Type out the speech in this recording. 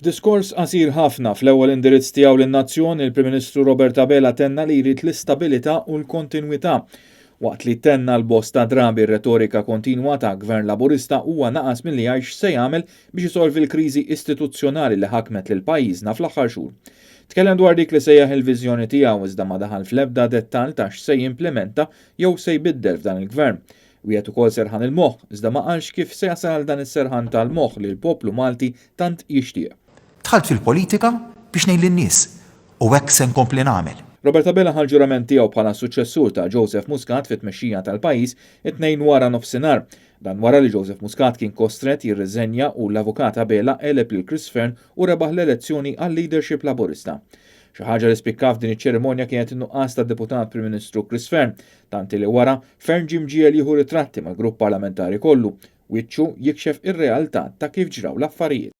F'diskors qasir ħafna fl-ewwel indirizz tiegħu lin-nazzjon, il-Prim Ministru Robert Abela tenna li jrid l-istabilità u l-kontinwità. Waqt li tenna l-bosta drabi r-retorika kontinwa ta' Gvern Laburista, huwa naqas milli jgħid x'se jagħmel biex isolvi l-kriżi istituzzjonali li ħakmet lil pajjiżna fl-aħħar xhur. Tkellem dwar dik li sejjaħ il-viżjoni tiegħu, iżda ma daħal fl-ebda dettall ta' x'se jimplementa jew se jbiddel f'dan il-gvern. Wiegħed ukoll serħan il-moħħ, iżda ma qalx kif se jasal għal dan is-serħan tal-moħħ li l-poplu Malti tant jixtieq. Dħalt fil-politika biex ngħin lin-nies u hekk se nkompli nagħmel. Robert Abela ħa l-ġurament tiegħu bħala s-suċċessur ta' Joseph Muscat fit-tmexxija tal-pajjiż it-Tnejn wara nofsinhar. Dan wara li Joseph Muscat kien kostrett jirriżenja u l-Avukat Abela għeleb lil Chris Fearne u rebaħ l-elezzjoni għal-leadership Laburista. Xi ħaġa li spikka f'din iċ-ċerimonja kienet in-nuqqas tad-Deputat Prim Ministru Chris Fearne, tant li wara Fearne ġie mġiegħel jieħu ritratti mal-grupp parlamentari kollu, wiċċu jikxef ir-realtà ta' kif ġraw l-affarijiet.